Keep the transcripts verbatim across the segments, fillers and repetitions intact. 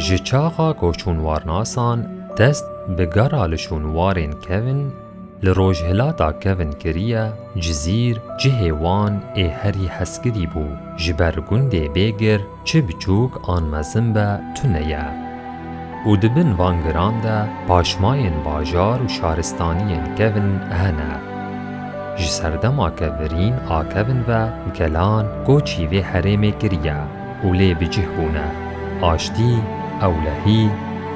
Ji çaxa ku şûnwarnasan dest bi gera li şûnwarên kevin li rojhilata kevin kiriye, Cizîr cihê wan ê herî hezkirî bû, ji ber gundê bêgir çi biçûk an mezin be tune ye. Û di bin van giran de paşmayên bajar û şaristaniyên kevin hene. Ji serdema kevirîn a kevin ve gelan koçî vê herêmê kiriye û lê bi cih bûne. Aştî, ewlehî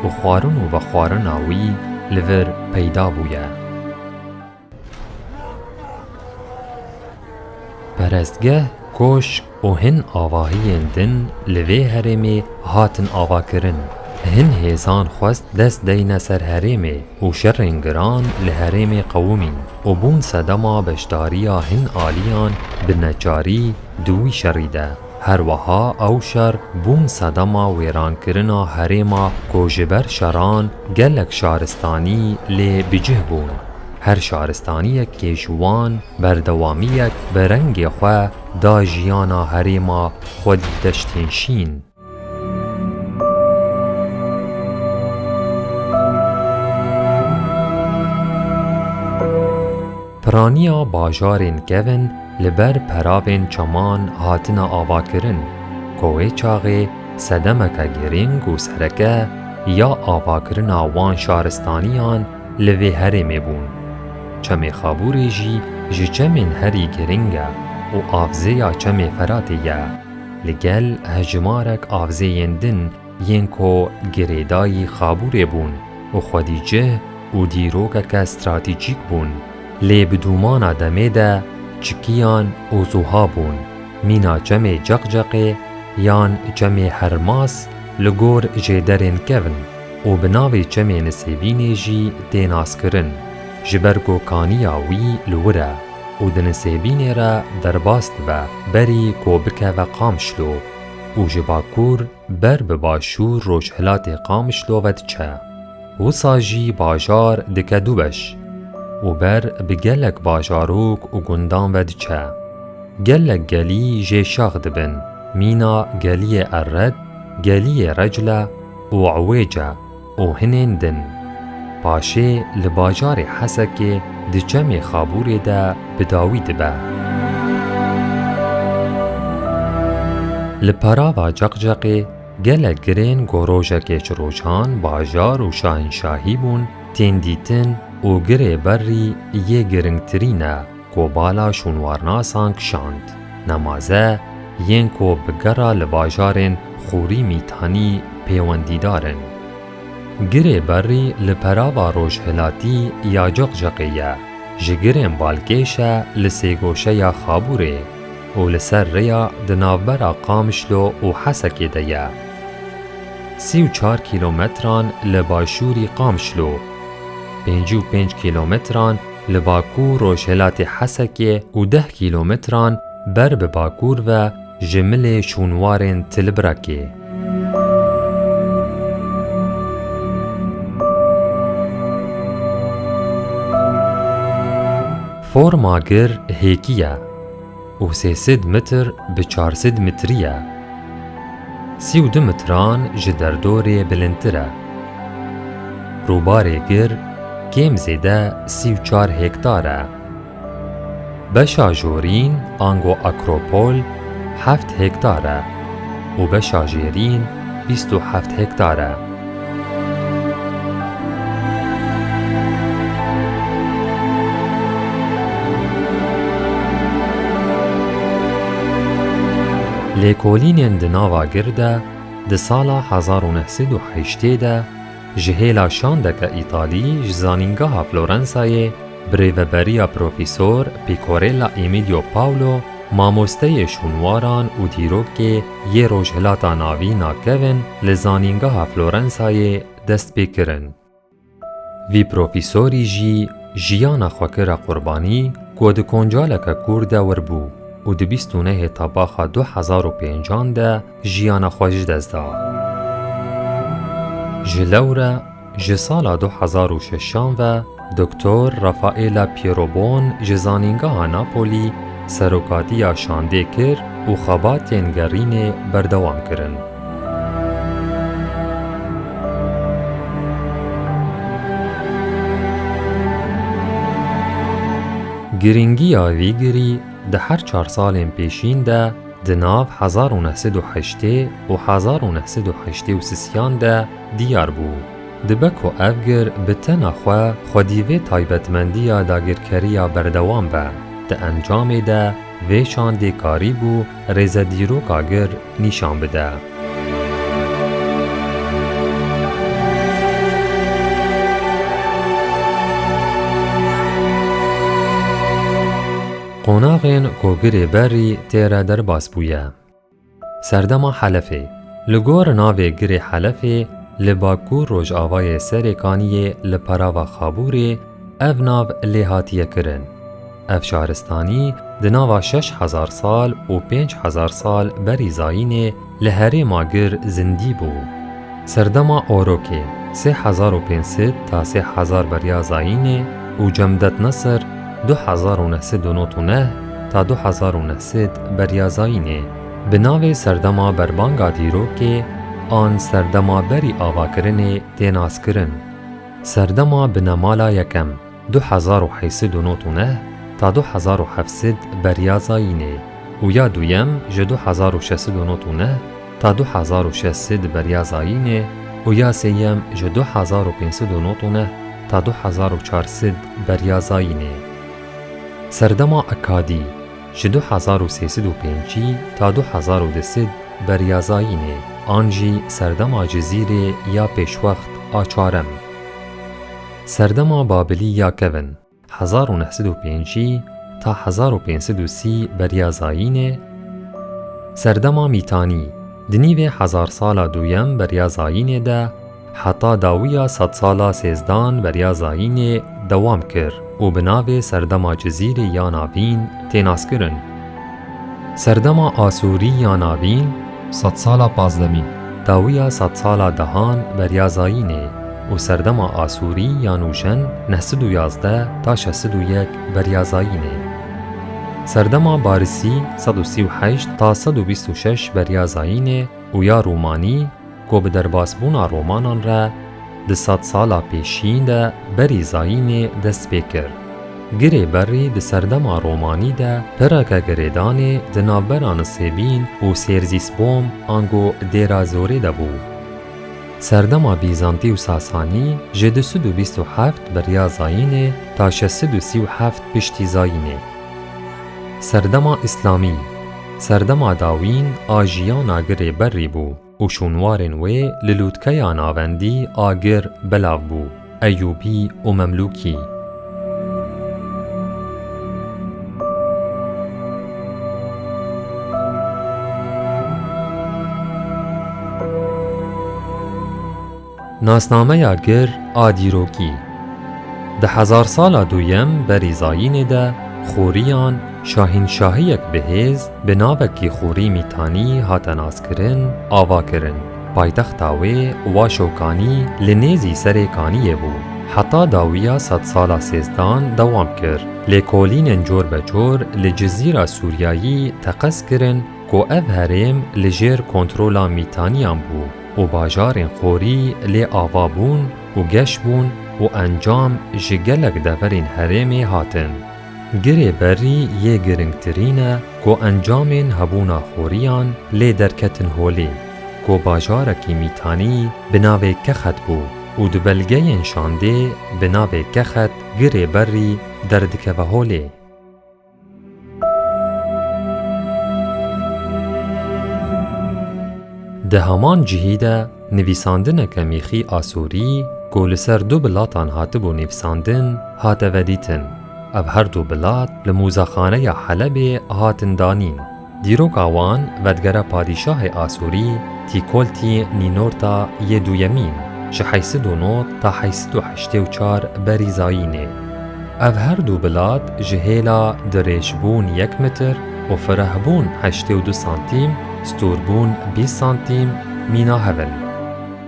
û xwarin û vexwarina wî li vir peyda bûye. Perestgeh, koşk û hin avahiyên din li vê herêmê hatin avakirin. Hin hêzan xwest dest deyne ser herêmê û şerên giran li herêmê qewimîn û bûn sedema beşdariya hin aliyan bi neçarî di wî şerî de. Her wiha ew şer bûn sedema wêrankirina herêma ku ji ber şeran gelek şaristanî lê bi cih bûn. Her şaristaniyekê ji wan berdewamiyek bi rengê xwe da jiyana herêma xwedî deştên şîn. Piraniya bajarên kevin li ber peravên çeman hatine avakirin, ku wê çaxê sedemeke girîng û sereke ya avakirina wan şaristaniyan li vê herêmê bûn. Çemê Xabûrê jî ji çemên herî girîng e û avzêya çemê Feratê ye, li gel hejmarek avzêyên din yên ku girêdayî Xabûrê bûn û xwedî cih û dîrokeke stratejîk bûn. Lê bi dûmana demê de çikiyan û zuha bûn. Mîna çemê Ceqceqê yan çemê Hermas li gor jêderên kevin û bi navê çemê Nisêbînê jî tê naskirin, ji ber ku kaniya wî li wir e û di Nisêbînê re derbas dibe, berî ku bikeve Qamişlo û ji bakur ber bi başûr rojhilatê Qamişlo ve diçe. Wisa jî bajar dike du beş û ber bi gelek bajarok û gundan ve diçe. Gelek gelî jê şax dibin, mîna Geliyê Erred, Geliyê Recle û Ewêce û hinên din. Paşê li bajarê Hesekê di çemê Xabûrê de bi dawî dibe. Li perava Ceqceqê gelek girên ku rojekê ji rojan bajar û şahinşahî bûn, tên dîtin û girê berrî yê giringtirîn e ku bala şûnwarnasan kişand. Nemaze yên ku bi gera li bajarên Xûrî Mîtanî pêwendîdar in. Girê berrî li perava rojhilatî ya Ceqceqê ye, ji girên balkêş e li sêgoşeya Xabûrê û li ser rêya di navbera Qamişlo û Hesekê de ye. Sî û çar kîlometran li başûrî Qamişlo, pêncî û pênc kîlometran li bakur rojhilatê Hesekê û deh kîlometran ber bi bakur ve ji milê şûnwarên Tilibrekê. Forma gir hêkî ye û sê sed metr bi çar sed metrî ye. Sî û du metran ji derdorê bilindtir e. Rûbarê gir kêm zêde sî û çar hektar e. Beşa jorîn ango Akropol heft hektar e û beşa jêrîn bîst û heft hektar e. Lêkolînên di nava gir de di sala hezar û neh sed û heştê de ji hêla şandeke Îtalî ji Zanîngeha Florensayê bi rêveberiya Profesor Piccorella Emilio Paolo, mamosteyê şûnwaran û dîrokê yê Rojhilata Navîn a kevin li Zanîngeha Florensayê dest pê kirin. Vî profesorî jî jiyana xwe kire qurbanî ku di koncaleke kûr de wir bû û di bîst û nehê Tebaxa du hezar û pêncan de jiyana xwe ji dest da. Ji lewre ji sala du hezar û şeşan ve Doktor Rafaela Pierobon ji Zanîngeha Napolî serokatiya şandê kir û xebatên gerînê berdewam kirin. Girîngiya vî girî di her çar salên pêşîn de di nav hezar û neh sed û heştê û hezar û neh sed û heştê û sisiyan de diyar bû. Dibe ku ev gir bi tena xwe xwedî vê taybetmendiya dagirkeriya berdewam be, di encamê de vê şandê karîbû rêze dîroka gir nîşan bide. Qonaxên ku girê berî tê re derbas bûye. Serdema Helefê. Li gor navê girê Helefê li bakur rojavayê Serê Kaniyê li perava Xabûrê ev nav lê hatiye kirin. Ev şaristanî di nava şeş hezar sal û pênc hezar sal berî zayînê li herêma gir zindî bû. Serdema Orokê, sê hezar û pênc sed ta sê hezar beriya zayînê û Cemdet Nesir, du hezar û neh sed û nod û neh ta du hezar û neh sed beriya zayînê, bi navê Serdema Berbanga Dîrokê an Serdema Berî Avakirinê tê naskirin. Serdema Binemala Yekem, du hezar û heyt sed û nod û neh ta du hezar û heft sed beriya zayînê û ya duyem ji du hezar û şeş sed û nod û neh ta du hezar û şeş sed beriya zayînê û ya sêyem ji du hezar û pênc sed û nod û neh ta du hezar û çar sed beriya zayînê. Serdema Ekadî, ji du hezar û sê sed û pêncî ta du hezar û du sed beriya zayînê, an jî Serdema Cizîrê ya pêşwext a çarem. Serdema Babilî ya kevin, hezar û neh sed û pêncî ta hezar û pênc sed û sî beriya zayînê. Serdema Mîtanî, di nîvê hezar sala duyem beriya zayînê de heta dawiya sedsala sêzdan beriya zayînê dewam kir û bi navê Serdema Cizîrê ya Navîn tê naskirin. Serdema Asûrî ya Navîn, sedsala pazdemîn, dawiya sedsala dehan beriya zayînê û Serdema Asûrî ya Nûjen, neh sed û yazdeh ta şeş sed û yek beriya zayînê. Serdema Barisî, sed û sî û heşt ta sed û bîst û şeş beriya zayînê û ya Rûmanî, ku bi derbasbûna Romanan re di sedsala pêşîn de berî zayînê dest pê kir. Girê berî di serdema Romanî de pireke girêdanê di navbera Nisêbîn û Sêrzîsbom ango Dêra Zorê de bû. Serdema Bîzantî û Sasanî ji du sed û bîst û heft beriya zayînê ta şeş sed û sî û heft piştî zayînê. Serdema Îslamî, serdema dawîn a jiyana girê berî bû û şûnwarên wê li lûtkeya navendî a gir belav bû, Eyûbî û Memlûkî. Nasnameya gir a dîrokî. Di hezar sala duyem berî zayînê de xoriyan şahînşahiyek bi hêz bi navekî xorî Mîtanî hate naskirin, ava kirin. Paytexta wê Waşokanî li nêzî Serê Kaniyê bû. Heta dawiya sedsala sêzdan dewam kir. Lêkolînên cor be cor li Cizîra Sûriyayî teqez kirin ku ev herêm li jêr kontrola Mîtaniyan bû û bajarên xorî lê ava bûn û geş bûn û encam ji gelek deverên herêmê hatin. Girê berî yê giringtirîn e ku encamên hebûna xoriyan lê derketin holê, ku bajarekî Mîtanî bi navê Kexet bû û di belgeyên şandê bi navê Kexet girê berî derdikeve holê. Di heman cihî de nivîsandineke mîxî Asûrî ku li ser du bilatan hatibû nivîsandin, hate vedîtin. Ev her du bilat li Mûzexaneya Helebê hatin danîn. Dîroka wan vedgere padîşahê Asûrî Tîkoltî Nînorta yê duyemîn, ji heyt sed û nod ta heyt sed û heştê û çar berî zayînê. Ev her du bilat ji hêla dirêjbûn yek metir û firehbûn heştê û du santîm, stûrbûn bîst santîm mîna hev in.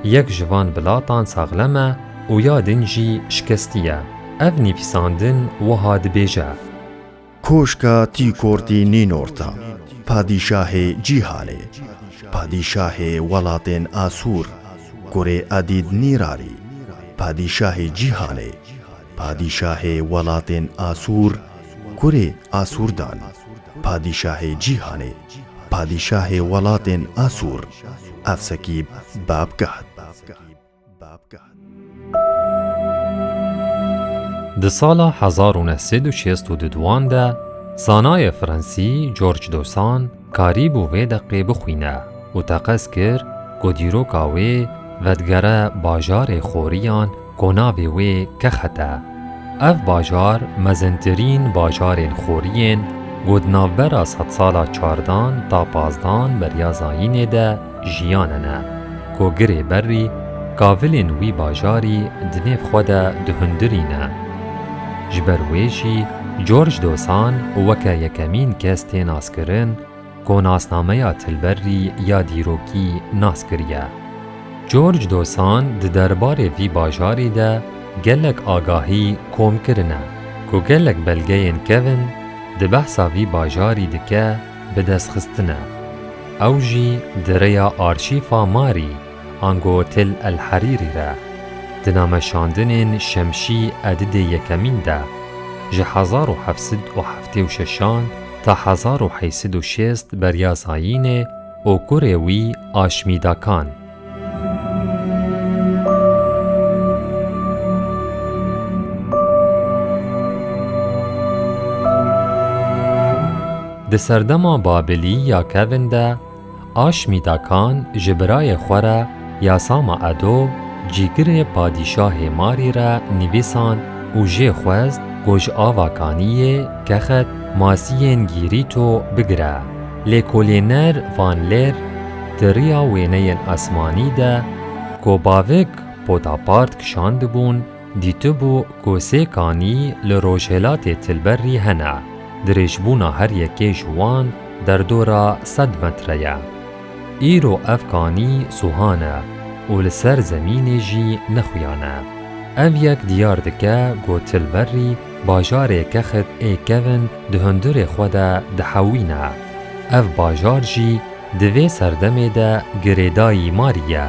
Yek ji van bilatan saxlem e û ya din jî şikestî ye. Ev nivîsandin wiha dibêje. Koşka Tîkortî Nînorta, padîşahê Cîhanê, padîşahê welatên Asûr, kurê Edîd Nîrarî, padîşahê Cîhanê, padîşahê welatên Asûr, kurê Asûrdan, padîşahê cîhanê, padîşahê welatên Asûr, Efsekîb Babgahd. Di sala hezar û neh sed û şêst û duduan de zanayê fransî George Dosan karîbû vê deqê bixwîne û teqez kir ku dîroka wê vedigere bajarê Xoriyan ku navê wê Kexet e. Ev bajar mezintirîn bajarên Xoriyên ku di navbera sedsala çardan ta pazdan beriya zayînê de jiyanene, ku girê berî kavilên wî bajarî di nêv xwe de dihundirîne. Ji ber wê jî George Dosan weke yekemîn kes tê naskirin ku nasnameya Tilberî ya dîrokî nas kiriye. George Dosan di derbarê vî bajarî de gelek agahî kom kirine, ku gelek belgeyên kevin di behsa vî bajarî dike bi dest xistine. Ew jî di rêya arşîfa Marî, ango Til El Herîrî re, di nameşandinên Şemşî Edidê Yekemîn de, ji hezar û heft sed û heftê û şeşan ta hezar û heyt sed û şêst beriya zayînê û kurê wî Aşmîdakan. Di serdema Babilî ya kevin de, Aşmîdakan ji birayê xwe re Yasama Edo, cîgirê padîşahê Marî re nivîsand û jê xwest ku ji ava kaniyê Kexet masiyên Gîrîto bigire. Lêkolêner Van Leer di riya wêneyên asmanî de ku bavik Potapart kişandibûn, dîtibû ku sê kanî li rojhilatê Tilberî hene. Dirêjbûna her yekê ji wan derdora sed metre ye. Îro ev kanî suha ne û li ser zemînê jî nexuya ne. Ev yek diyar dike ku Tilberî bajarê Kexit ê kevin di hundirê xwe de dihewîne. Ev bajar jî di vê serdemê de girêdayî Marî ye.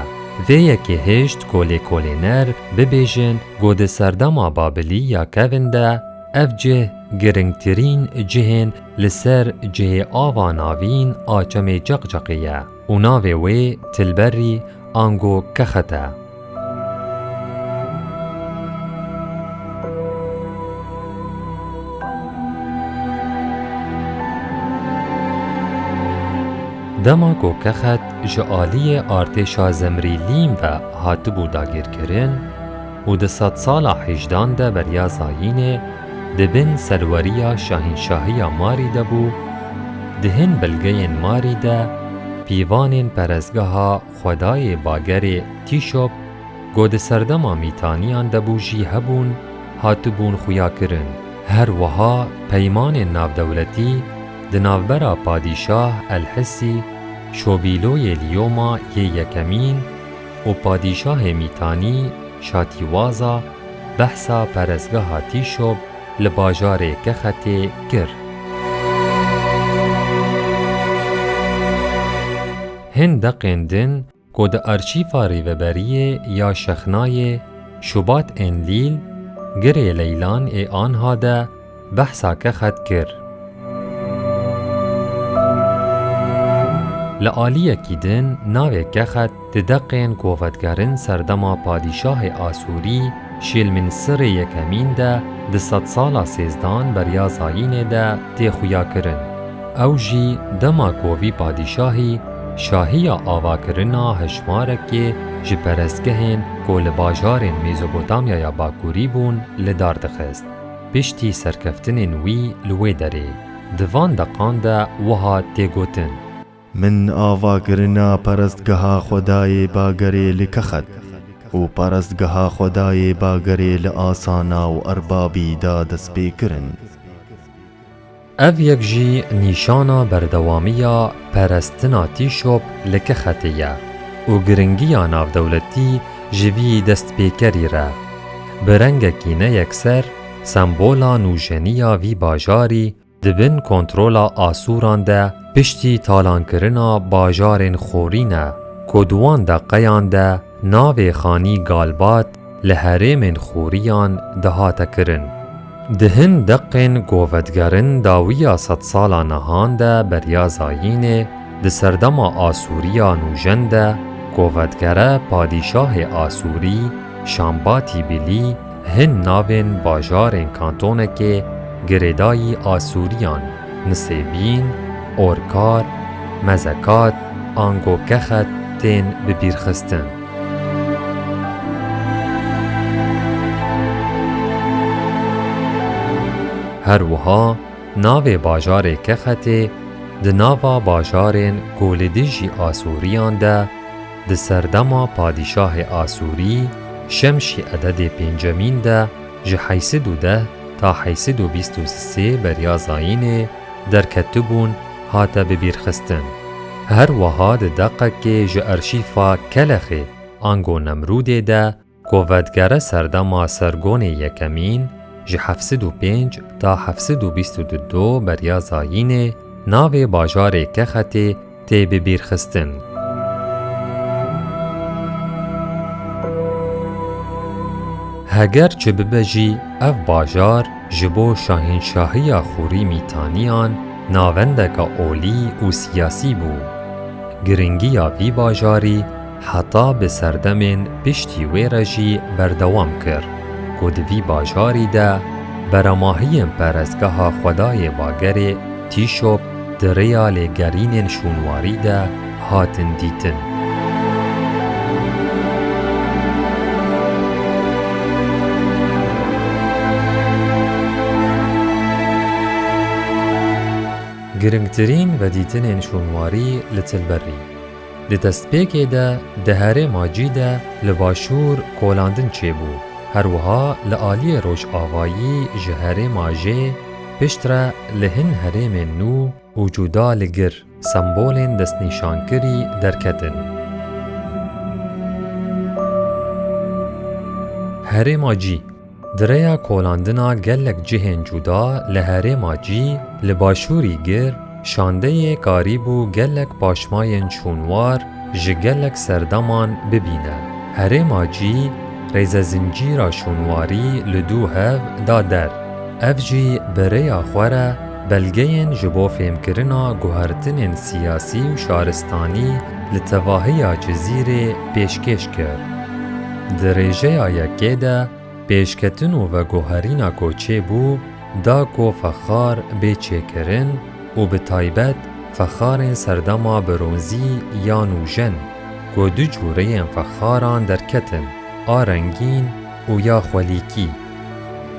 Vê yekê hişt ku lêkolêner bibêjin ku di serdema Babilî ya kevin de ev cih giringtirîn cihên li ser cihê ava navîn a Çemê Ceqceqê ye û navê wê Tilberî ango Kexet e. Dema ku Kexet ji aliyê artêşa Zemrîlîm ve hatibû dagirkirin û di sedsala hejdan de beriya zayînê di bin serweriya şahînşahiya Marî de bû, di hin belgeyên Marî de pîvanên perestgeha xwedayê bagerê Tîşop ku di serdema Mîtaniyan de bû jî hebûn, hatibûn xuyakirin. Her wiha peymanên navdewletî di navbera Padîşah El Hisî, Şobîloyê Liyoma yê Yekemîn, û Padîşahê Mîtanî Şatîwaza behsa perestgeha Tîşop li bajarê Kexetê kir. Hin deqên din ku di arşîfa rêveberiyê ya Şexnayê Şubat Enlîl, Girê Leylan ê anha de behsa Kexet kir. Li aliyekî din navê Kexet di deqên ku vedigerin serdema padîşahê Asûrî Şêlminsirê Yekemîn de di sedsala sêzdan beriya zayînê de tê xuyakirin. Ew jî dema ku vî padîşahî şahiya avakirina hejmarekê ji perestgehên ku li bajarên Mezopotamyaya Bakurî bûn li dar dixist. Piştî serkeftinên wî li wê derê, di van deqan de wiha tê gotin: Min avakirina perestgeha xwedayê bagerê li Kexet û perestgeha xwedayê bagerê li Asana û Erbabî da destpêkirin. Ev yek jî nîşana berdewamiya perestina Tîşop li Kexetê ye û giringiya navdewletî ji vî destpêkerî re, bi rengekî ne yekser, sembola nûjeniya vî bajarî di bin kontrola Asûran de piştî talankirina bajarên Xorî ne ku di wan deqeyan de navê Xanî Galbat li herêmên Xoriyan dihate kirin. Di hin deqên ku vedigerin dawiya sedsala nihan de beriya zayînê, di serdema Asûriya nûjen de ku vedigere padîşahê Asûrî Şambatî Bilî hin navên bajarên kantonekê girêdayî Asûriyan, Nisêbîn, Orkar, Mezekat, ango Kexet tên bibîrxistin. Her wiha navê bajarê Kexetê di nava bajarên ku li dijî Asûriyan de di serdema padîşahê Asûrî Şemşî Ededê pêncemîn de ji heyşt sed û deh ta heyşt sed û bîst û sê beriya zayînê derketibûn, hate bibîrxistin. Her wiha di deqekê ji arşîfa Kelexê ango Nemrûdê de ku vedigere serdema Sergonê yekemîn ji heft sed û pênc ta heft sed û bîst û du beriya zayînê, navê bajarê Kexetê tê bibîrxistin. Heger çi bibe jî, ev bajar ji bo şahînşahiya Xûrî Mîtaniyan navendeke olî û siyasî bû. Giringiya vî bajarî heta bi serdemên piştî wê re jî berdewam kir, ku di vî bajarî de beremahiyên perestgeha xwedayê bagerê Tîşop di rêya lêgerînên şûnwarî de hatin dîtin. Giringtirîn vedîtinên şûnwarî li Tilberî. Di destpêkê de di herêma cî de li başûr kolandin çêbû. Her wiha li aliyê rojavayî ji herêma jê piştre li hin herêmên nû û cuda li gir sembolên destnîşankirî derketin. Herêma cî. Di rêya kolandina gelek cihên cuda li herêma cî, li başûrî gir, şandeyê karîbû gelek paşmayên şûnwar ji gelek serdeman bibîne. Herêma cî rêzezincîra şûnwarî li dû hev da der. Ev jî bi rêya xwe re belgeyên ji bo fêmkirina guhertinên siyasî û şaristanî li tevahiya Cizîrê pêşkêş kir. Di rêjeya yekê de pêşketin û veguherîna ku çêbû, da ku fexar bê çêkirin û bi taybet fexarên serdema bronzî ya nûjen, ku du cûreyên fexaran derketin, a rengîn û ya xwelîkî.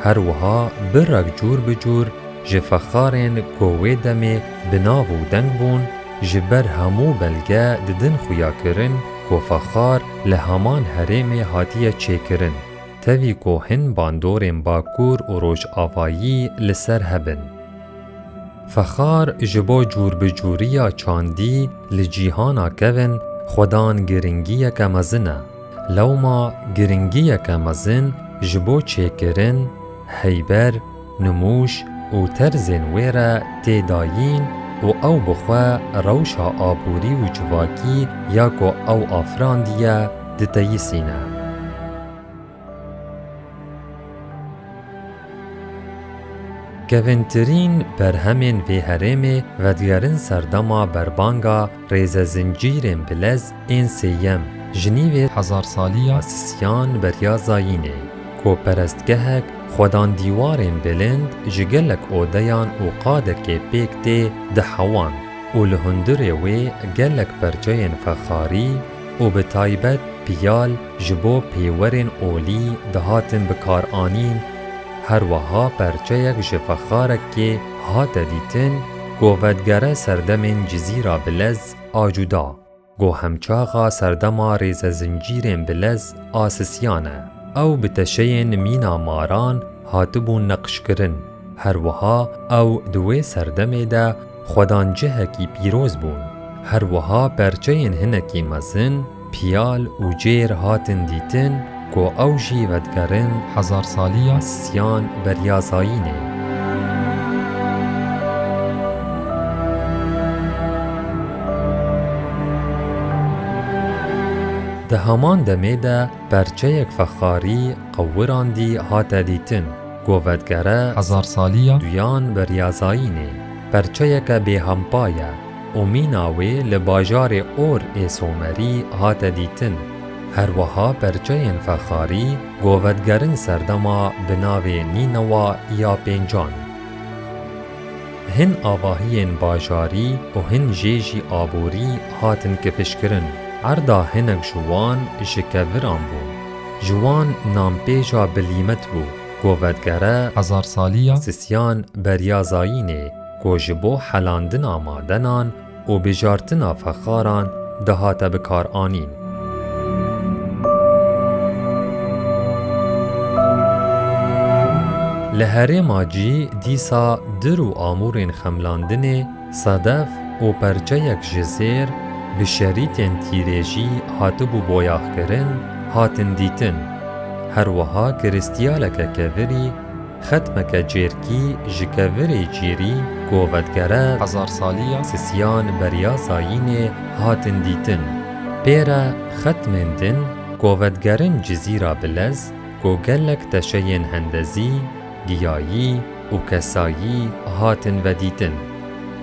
Her wiha birek cûr bi cûr ji fexarên ku wê demê bi nav û deng bûn, ji ber hemû belge didin xuyakirin ku fexar li heman herêmê hatiye çêkirin, tevî ku hin bandorên Bakur û Rojavayî li ser hebin. Fexar ji bo cûrbicûriya çandî li cîhana kevin xwedan giringiyeke mezin e. Lewma giringiyeke mezin ji bo çêkirin, heyber, nimûş û terzên wê re tê dayîn û ew bi xwe rewşa aborî û civakî ya ku ew afirandiye diteyisîne. Kevintirîn berhemên vê herêmê vedigerin serdema berbanga rêzezincîrên bilez ên sêyem ji nîvê hezarsaliya Sisyan beriya zayînê, ku perestgehek xwedan dîwarên bilind ji gelek odeyan û qadekê pêk tê dihewand û li hundirê wê gelek perçeyên fexarî û bi taybet piyal ji bo pêwerên olî dihatin bikaranîn, her wiha perçeyek ji fexarekê hate dîtin ku vedigere serdemên Cizîra Bilez a cuda, ku hemçaxa serdema rêzezincîrên bilez a Sisyan e. Ew bi teşeyên mîna maran hatibûn neqişkirin. Her wiha ew di wê serdemê de xwedan cihekî pîroz bûn. Her wiha perçeyên hinekî mezin, piyal û cêr hatin dîtin ku ew jî vedigerin hezarsaliya Sisyan beriya zayînê. Di heman demê de perçeyek fexarî qewirandî hate dîtin. Govedgere Hezarsaliya Duyan Beryazayînê perçeyeke bêhempa ye û mîna wê li bajarê Or ê Somerî hate dîtin. Her wiha perçeyên fexarî govedgerin serdema bi navê Nînewa ya Pêncan. Hin avahiyên bajarî û hin jê jî aborî hatin kifişkirin. Erda hinek ji wan ji keviran bû. Ji wan nanpêja Bilîmet bû. Govedgere Hezarsaliya Sisyan Beryazayînê ku ji bo helandina madenan û bijartina fexaran dihate bikaranîn. Li herêma cî dîsa dir û amûrên xemlandinê, sedef û perçeyek ji zêr bi şerîtên tîrêjî hatibû boyaxkirin, hatin dîtin. Her wiha krîstiyaleke kevirî, xetmeke cêrkî ji kevirê cîrî govedgere Hezarsaliya Sisyan Beryazayînê hatin dîtin. Pê re xetmên din govedgerin Cizîra Bilez ku gelek teşeyên hendezî, giyayî û kesayî hatin vedîtin.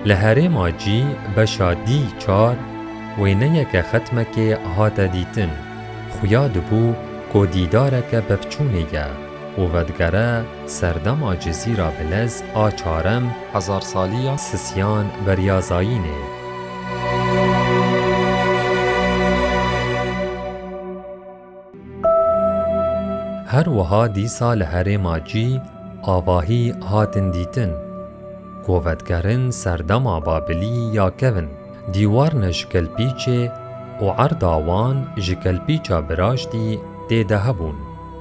Li herêma cî beşa D çar wêneyeke xetmekê hate dîtin. Xuya dibû ku dîdareke pevçûnê ye û vedgere serdema Cizîra Bilez a çarem Hezarsaliya Sisyan Beryazayînê. Her wiha dîsa li herêma cî avahî hatin dîtin. Govedgerin serdema Babilî ya kevin, dîwarne ji kelpîçê û erda wan ji kelpîça biraştî tê de hebûn.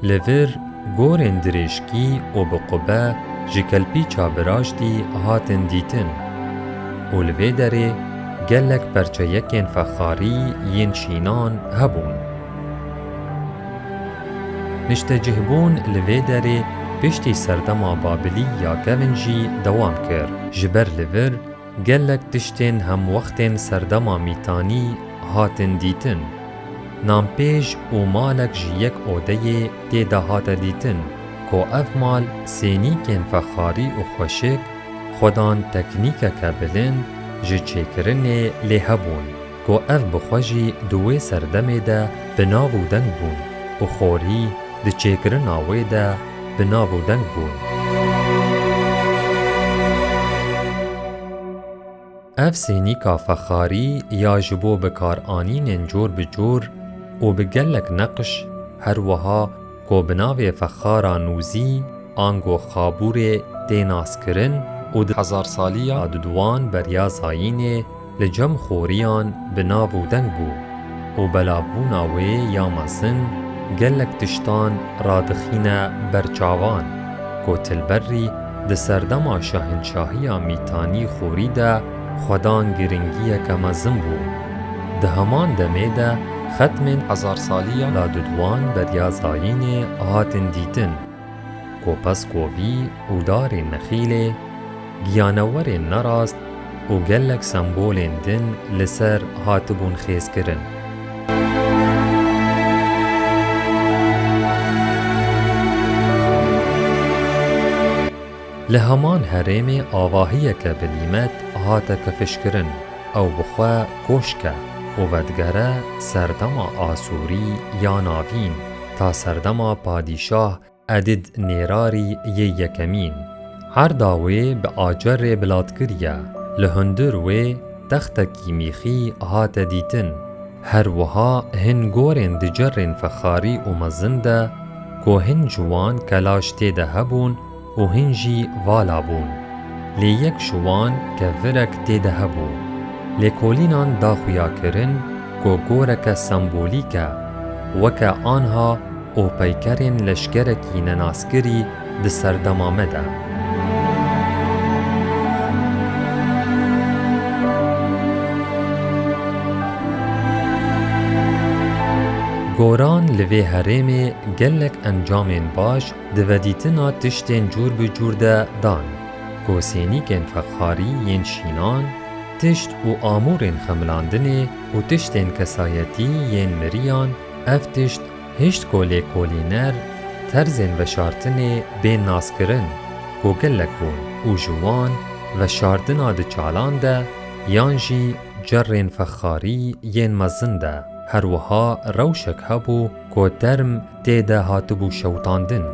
Li vir gorên dirêjkî û bi qube ji kelpîça biraştî hatin dîtin û li vê derê gelek perçeyekên fexarî yên şînan hebûn. Niştecihbûn li vê derê piştî serdema Babilî ya kevin jî dewam kir. Ji ber li vir gelek tiştên hemwextên serdema Mîtanî hatin dîtin. Nanpêj û malek ji yek odeyê tê de hate dîtin ku ev mal sênîkên fexarî û xweşik, xwedan teknîkeke bilind ji çêkirinê lê hebûn, ku ev bi xwe jî di wê serdemê de bi nav û deng bûn û xorî di çêkirina wê de bi nav û deng bûn. Ev sênîka fexarî ya ji bo bikaranînên cor bi cor û bi gelek neqş, her wiha ku bi navê fexara nûzî ango xabûrê tê naskirin û di hezarsaliya Duduwan Beryazayînê li cem xoriyan bi nav û deng bû û belavbûna wê ya mezin gelek tiştan radixîne ber çavan ku tilberî di serdema şahinşahiya Mîtanî xorî de xwedan giringiyeke mezin bû. Di heman demê de xetmên hezarsaliya Duduwan Beryazayînê hatin dîtin. Ku peskovî û darên nexîlê, giyanewerên nerast û gelek sembolên din li ser hatibûn xêzkirin. Li heman herêmê avahiyeke bilîmet hate kifişkirin. Ew bi xwe koşk e û vedigere serdema Asûrî ya Navîn ta serdema Padîşah Edid Nêrarî yê yekemîn. Erda wê bi acerê bilat kiriye. Li hundir wê textekî mîxî hate dîtin. Her wiha hin gorên di cerrên fexarî û mezin de ku hin ji wan kelaş tê de hebûn û hin jî vala bûn. Lê yek ji wan kevirek tê de hebû. Lêkolînan da xuyakirin ku goreke sembolîk e, weke anha û peykerên leşkerekî nenaskirî di serdema me de. Goran li vê herêmê gelek encamên baş di vedîtina tiştên cûr bi cûr de dan, ku sênîkên fexarî yên şînan, tişt û amûrên xemilandinê û tiştên kesayetî yên miriyan, ev tişt hişt ku lêkolîner terzên veşartinê bên naskirin ku gelek bûn û ji wan veşartina di çalan de yan jî cerrên fexarî yên mezin de. Her wiha rewşek hebû ku term tê de hatibû şewitandin.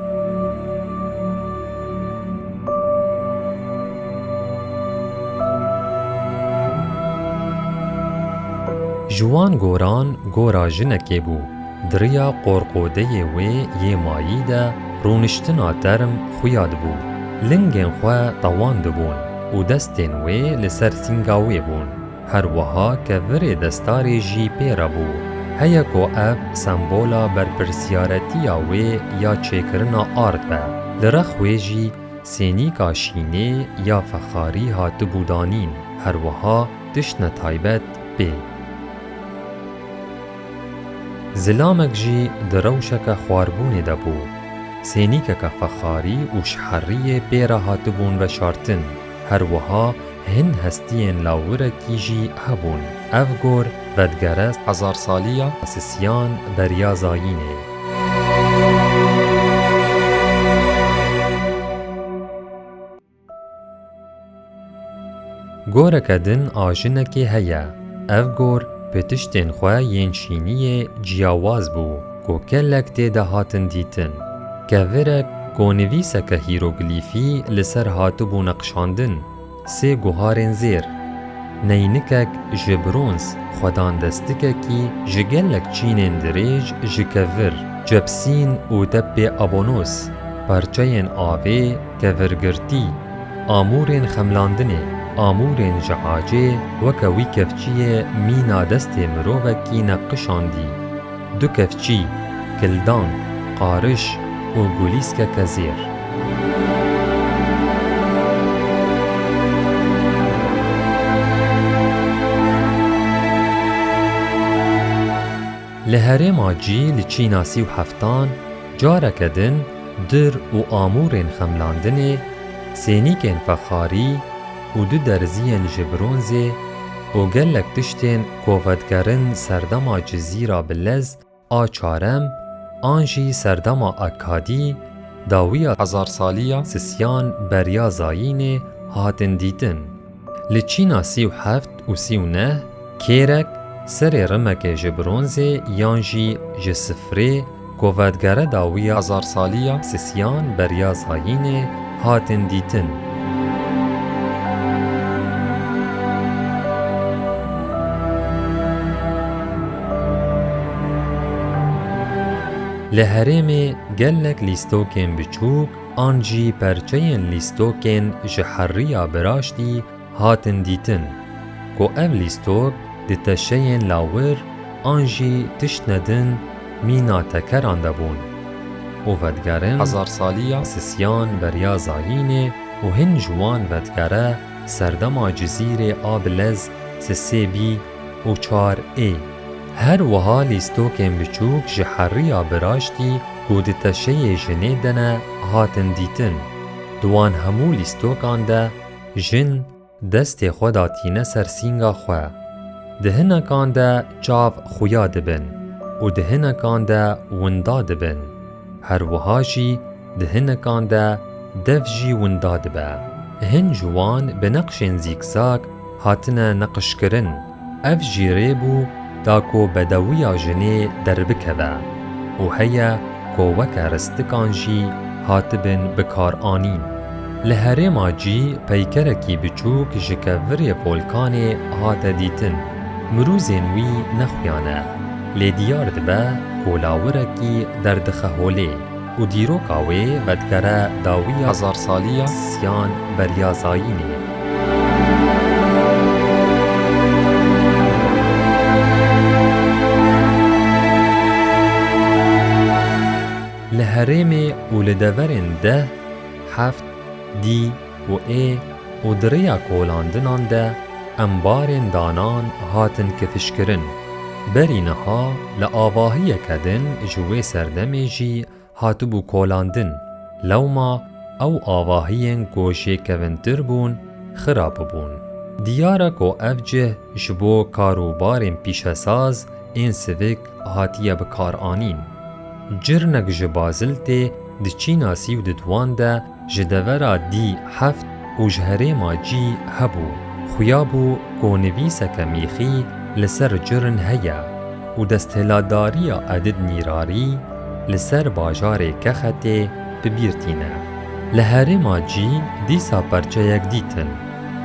Ji wan goran gora jinekê bû. Di riya qorqodeyê wê yê mayî de rûniştina term xuya dibû. Lingên xwe tawan dibûn û destên wê li ser sînga wê bûn. Her wiha kevirê destarê jî pê re bû. Heye ku ev sembola berpirsiyaretiya wê ya çêkirina ard be. Li rex wê jî sênîka şînê ya fexarî hatibû danîn, her wiha tiştne taybet pê. Zilamek jî di rewşeke xwarbûnê de bû. Sênîkeke fexarî û ji heriyê pê re hatibûn veşartin. Her wiha hin hestiyên lawirekî jî hebûn. Ev gor vedigere hezarsaliya Sisiyan beriya zayînê. Goreke din a jinekê heye. Ev gor bi tiştên xwe yên şîniyê ciyawaz bû ku gelek tê de hatin dîtin. Kevirek ku nivîseke hîroglîfî li ser hatibû neqşandin, sê guharên zêr, neynikek ji bronz, xwedandestikekî ji gelek çînên dirêj ji kevir, cepsîn û tepê abonos, parçeyên avê, kevirgirtî, amûrên xemlandinê, amûrên ji acê weke wî kevçiyê mîna destê mirovekî neqişandî. Du kevçî, kildan, qariş û gulîskeke zêr. Li herêma cî li çîna sî û heftan careke din dir û amûrên xemlandinê, sênîkên fexarî û du derziyên ji bronzê û gelek tiştên ku vedigerin serdema Cizîra bi lez a çarem an jî serdema Akkadî, dawiya hezarsaliya Sisiyan beriya zayînê hatin dîtin. Li çîna sî û heft û sî û neh kêrek serê rimekê ji bronzê yan jî ji sifrê ku vedigere dawiya hezarsaliya Sisiyan beriya zayînê hatin dîtin. Li herêmê gelek lîstokên biçûk an jî perçeyên lîstokên ji heriya biraştî hatin dîtin, ku ev lîstok di teşeyên lawir an jî tiştne din mîna tekeran de bûn û vedigerin hezarsaliya Sisiyan beriya zayînê û hin ji wan vedigere serdema Cizîrê a bilez sisê bî û çar ê. Her wiha lîstokên biçûk ji heriya biraştî ku di teşeyê jinê de ne hatin dîtin. Di wan hemû lîstokan de jin destê xwe datîne ser sînga xwe. Di hinekan de çav xuya dibin û di hinekan de winda dibin. Her wiha jî di hinekan de dev jî winda dibe. Hin ji wan bi neqşên zîkzak hatine neqişkirin. Ev jî rê bû da ku bedewiya jinê derbikeve û heye ku weke ristikan jî hatibin bikaranîn. Li herêma cî peykerekî biçûk ji kevirê volkanê hate dîtin. Mirûzên wî nexuya ne, lê diyar dibe ku lawirekî derdixe holê û dîroka wê vedigere dawiya hezarsaliya Sisiyan beriya zayînê. Li herêmê û li deverên deh, heft, dî û ê û di rêya kolandinan de embarên danan hatin kifişkirin. Berî niha li avahiyeke din ji wê serdemê jî hatibû kolandin. Lewma ew avahiyên ku jêkevintir bûn, xira bibûn. Diyar e ku ev cih ji bo karûbarên pîşesaz ên sivik hatiye bikaranîn. Cirnek ji baziltê Di çîna sî û di duan de ji devera dî heft û ji herêma cî hebû. Xuya bû ku nivîseke mîxî li ser cirin heye û desthilatdariya Edid Nîrarî li ser bajarê Kexetê bi bîr tîne. Li herêma cî dîsa perçeyek dîtin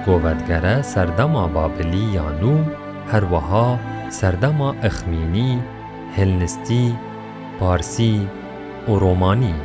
ku vedigere serdema Babilî ya nû, her wiha serdema Ixmînî, Hilnistî, Parsî û Romanî.